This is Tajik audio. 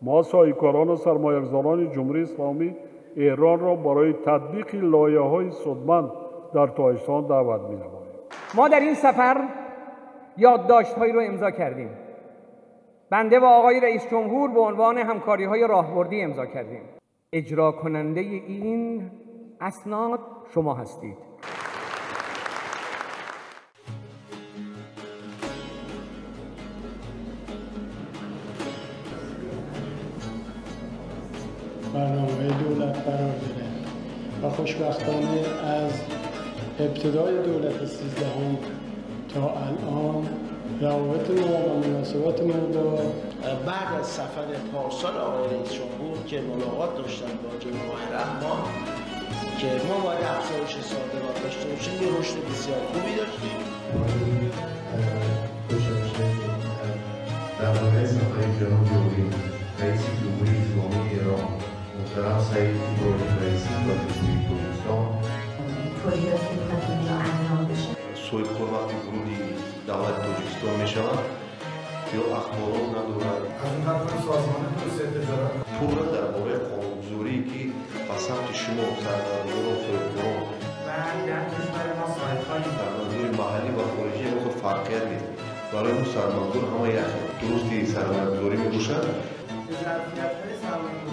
Мо соҳибкорон ва сармоягузорони Ҷумҳурии Исломии Эронро барои татбиқи лоиҳаҳои судманд дар Тоҷикистон даъват менамоем. Мо дар ин сафар ёддоштҳоеро имзо кардем. Банда ва оқои раисҷумҳур ба унвони ҳамкориҳои роҳбурдӣ имзо кардем. Иҷрокунандаи ин аснод шумо ҳастед. Барномаи давлат қарор дорад ва хушбахтона аз ибтидои давлати 13 то алон равобити мо ва муносибати мо бо баъд аз сафари пارсол оқои раис ҷумҳур ки мулоқот доштанд бо ҷаноби оқои Раҳмон ки мо бояд афзоиши содирот дошта бошем, یه рушди бисёр хубе доштем. Дар бораи сафари ҷаноби олӣ раиси Ҷумҳурии Исломии Эрон муҳтарам Саид Иброҳим Раисӣ ба Ҷумҳурии Тоҷикистон. تولیداتی که میخواد اینجا انجام بشه. Соҳибкор вақти вуруди давлати Тоҷикистон мешавад ё ахборот надорад. Аз он тараф созмони توسعه تجارت пурра дар бораи қонунгузорие ки ба самти шумо сармоягузорон, соҳибкорон ва дар кишвари мо соҳибҳои сармоягузори маҳаллӣ ва хориҷӣ ягон фарқият нест. Барои мо сармоягузор ҳама як дурусти сармоягузорӣ мебошад. Зарфиятҳои сармоягузорӣ.